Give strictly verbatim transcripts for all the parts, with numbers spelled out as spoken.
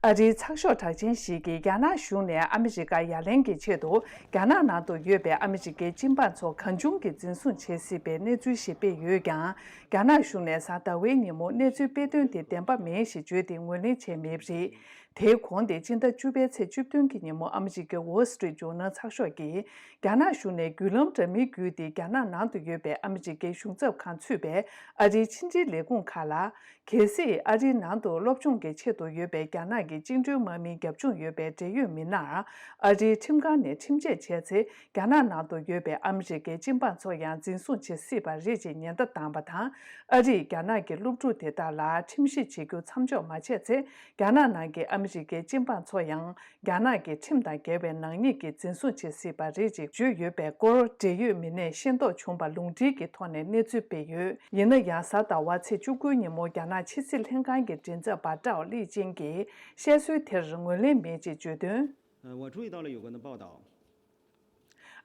ཨ་རིའི་ཚགས་ཤོག་གྲགས་ཅན་ཞིག་གིས་རྒྱ་ནག་གཞུང་ནས་ཨ་མི་རི་ཀ་ཡ་ལན་གྱི་ཆེད་དུ་རྒྱ་ནག་ནང་དུ་ཡོད་པའི་ཨ་མི་རི་ཀའི་སྤྱི་འབངས་ཚོ་གང་བྱུང་གིས་འཛིན་བཟུང་བྱེད་སྲིད་པའི་གནས་ཚུལ་ཞིག་སྤེལ་ཡོད་ཀྱང་། རྒྱ་ནག་གཞུང་ནས་གཟའ་ཟླ་བའི་ཉིན་མོ་གནས་ཚུལ་སྤེལ་དོན་དེ་བདེན་པ་མིན་ཞེས་བརྗོད་དེ་ངོས་ལེན་བྱས་མེད་པ་རེད། དེའི་གོང་དེ་སྤྱི་ཟླ་བཅུ་པའི་ཚེས་བཅུ་བདུན་གྱི་ཉིན་མོ་ཨ་མི་རི་ཀའི་Wall Street Journal་ཚགས་ཤོག་གིས། རྒྱ་ནག་གཞུང་ནས་བརྒྱུད་ལམ་འདྲ་མིན་བརྒྱུད་དེ་རྒྱ་ནག་ནང་དུ་ཡོད་པའི་ཨ་མི་རི་ཀའི་གཞུང་ཚབ་ཁང་ཚུད་པའི་ཨ་རིའི་ཕྱི་འབྲེལ་ལས་ཁུངས་ཁག་ལ། གལ་སྲིད་ཨ་རིའི་ནང་དུ་སློབ་སྦྱོང་གི་ཆེད་དུ་ཡོད་པའི་རྒྱ་ནག་གི་བཅིངས་འགྲོལ་དམག་མིའི་རྒྱབ་ལྗོངས་ཡོད་པའི་འབྲེལ་ཡོད་མི་སྣར་ཨ་རིའི་ཁྲིམས་ཁང་ནས་ཁྲིམས་ཆད་བྱས་ཚེ། རྒྱ་ནག་ནང་དུ་ཡོད་པའི་ཨ་མི་རི་ཀའི་སྤྱི་འབངས་ཚོ་ཡང་འཛིན་བཟུང་བྱེད་སྲིད་པ་རེད་ཅེས་ཉེན་བརྡ་བཏང་བ་དང་། ཨ་རིས་རྒྱ་ནག་གི་སློབ་ཕྲུག་དེ་དག་ལ་ཁྲིམས་ཞིབ་བྱེད་རྒྱུ་མཚམས་འཇོག་མ་བྱས་ཚེ། རྒྱ་ནག་ནང་གི་ཨ་མི་རི་ཀའི་སྤྱི་འབངས་ཚོ་ཡང་། རྒྱ་ནག་གི་ཁྲིམས་དང་འགལ་བའི་ནག་ཉེས་ཀྱིས་འཛིན་བཟུང་བྱེད་སྲིད་པ་རེད་ཅེས་བརྗོད་ཡོད་པའི་སྐོར། འབྲེལ་ཡོད་མི་སྣས་ཤེས་རྟོགས་བྱུང་བ་ལུང་འདྲེན་གྱི་ཐོག་ནས་གནས་ཚུལ་སྤེལ་ཡོད། ཡིན་ན་ཡང་། གཟའ་ཟླ་བ་ཚེས་བཅུ་དགུའི་ཉིན་མོ་རྒྱ་ནག་ཕྱི་སྲིད་ལྷན་ཁང་གི་མགྲིན་ཚབ་པ་ཀྲའོ་ལི་ཅན་གྱིས་བཤད་སྲོལ་དེར་ངོས་ལེན་མེད་ཅེས་བརྗོད་དོན། 呃，我注意到了有关的报道。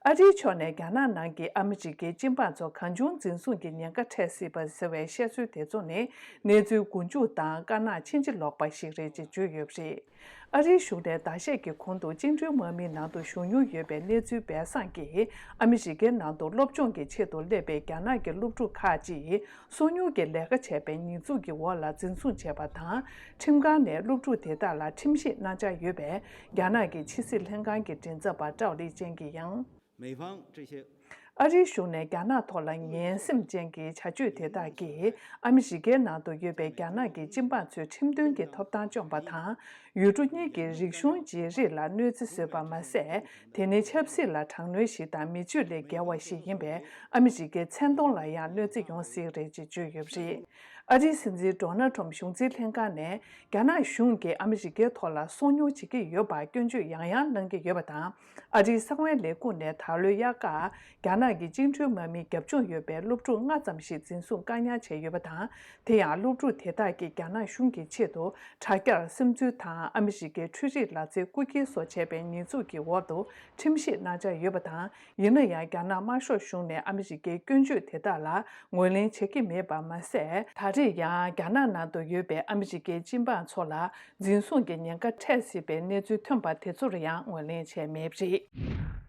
ཨ་རིའི་ཕྱོགས་ནས་རྒྱ་ནག་ནང་གི་ཨ་མི་རི་ཀའི་སྤྱི་འབངས་ཚོ་གང་བྱུང་འཛིན་བཟུང་གི་ཉེན་ཁ་འཕྲད་སྲིད་པ་ཟེར་བའི་བཤད་སྲོལ་དེ་ཚོ་ནི་གནས་ཚུལ་མགོ་མཇུག་དང་དཀར་ནག་ཕྱིན་ཅི་ལོག་པ་ཞིག་རེད་ཅེས་བརྗོད་ཡོད་པ་རེད། ཨ་རིའི་གཞུང་ནས་ཟླ་ཤས་ཀྱི་གོང་དུ་བཅིངས་འགྲོལ་དམག་མིའི་ནང་དུ་ཞུགས་མྱོང་ཡོད་པའི་གནས་ཚུལ་སྦས་གསང་གིས་ཨ་མི་རི་ཀའི་ནང་དུ་སློབ་སྦྱོང་གི་ཆེད་དུ་སླེབས་པའི་རྒྱ་ནག་གི་སློབ་ཕྲུག་ཁག་ཅིག་སོ་ཉུལ་གྱི་ལས་ཀ་བྱས་པའི་ཉེས་འཛུགས་ཀྱི་འོག་ལ་འཛིན་བཟུང་བྱས་པ་དང་། ཁྲིམས་ཁང་ནས་སློབ་ཕྲུག་དེ་དག་ལ་ཁྲིམས་ཞིབ་གནང་འཆར་ཡོད་པས། རྒྱ་ནག་གི་ཕྱི་སྲིད་ལྷན་ཁང་གི་མགྲིན་ཚབ་པ་ཀྲའོ་ལི་ཅན་གྱིས་ཡང་། 美方这些 ཨ་རིའི་གཞུང་ནས་རྒྱ་ནག་ཐོག་ལ་ངན་སེམས་ཅན་གྱི་བྱ་སྤྱོད་དེ་དག་གིས་ཨ་མི་རི་ཀའི་ནང་དུ་ཡོད་པའི་རྒྱ་ནག་གི་སྤྱི་འབངས་ཚོའི་ཁྲིམས་མཐུན་གྱི་ཐོབ་ཐང་བཅོམ་པ་དང་། ཡུལ་གྲུ་གཉིས་ཀྱི་རིག་གཞུང་བརྗེ་རེས་ལ་གནོད་འཚེ་བཟོས་པ་མ་ཟད། དེ་ནི་ཆབ་སྲིད་ལ་དྲག་གནོན་ཞིག་དང་མི་སྤྱོད་ལས་བརྒལ་བ་ཞིག་ཡིན་པས། ཨ་མི་རི་ཀའི་མཚན་མཐོང་ལ་ཡང་གནོད་འཚེ་ཡོང་སྲིད་རེད་ཅེས་བརྗོད་ཡོད་པ་རེད། ཨ་རིའི་སྲིད་འཛིན་ཌོ་ནལ་ཁྲོམ་གཞུང་འཛིན་ལྷན་ཁང་ནས་རྒྱ་ནག་གཞུང་གིས་ཨ་མི་རི་ཀའི་ཐོག་ལ་སོ་ཉུལ་བྱེད་ཀྱི་ཡོད་པར་སྐྱོན་བརྗོད་ཡང་ཡང་གནང་གི་ཡོད་པ་དང་། ཨ་རིའི་གསང་བའི་ལས་ཁུངས་ནས་ད་ལོའི་དབྱར་ཁར་རྒྱ་ནག་གི་བཅིངས་འགྲོལ་དམག་མིའི་རྒྱབ་ལྗོངས་ཡོད་པའི་སློབ་ཕྲུག་ལྔ་ཙམ་ཞིག་འཛིན་བཟུང་བཀག་ཉར་བྱས་ཡོད་པ་དང་། དེ་ཡང་སློབ་ཕྲུག་དེ་དག་གིས་རྒྱ་ནག་གཞུང་གི་ཆེད་དུ་དྲ་རྒྱར་སིམ་འཛུལ་དང་ཨ་མི་རི་ཀའི་འཕྲུལ་རིག་ལག་རྩལ་རྐུ་འཁྱེར་སོགས་བྱས་པའི་ཉེས་འཛུགས་ཀྱི་འོག་ཏུ་ཁྲིམས་ཞིབ་གནང་འཆར་ཡོད་པ་དང་། ཡིན་ན་ཡང་། རྒྱ་ནག་དམར་ཤོག་གཞུང་ནས་ཨ་མི་རི་ཀའི་སྐྱོན་བརྗོད་དེ་དག་ལ་ངོས་ལེན་བྱེད་ཀྱི་མེད་པ་མ་ཟད། ད་རེས་ཡང་རྒྱ་ནག་ནང་དུ་ཡོད་པའི་ཨ་མི་རི་ཀའི་སྤྱི་འབངས་ཚོ་ལ་འཛིན་བཟུང་གི་ཉེན་ཁ་འཕྲད་སྲིད་པའི་གནས་ཚུལ་ཐོན་པ་དེ་ཚོར་ཡང་ངོས་ལེན་བྱས་མེད་པ་རེད།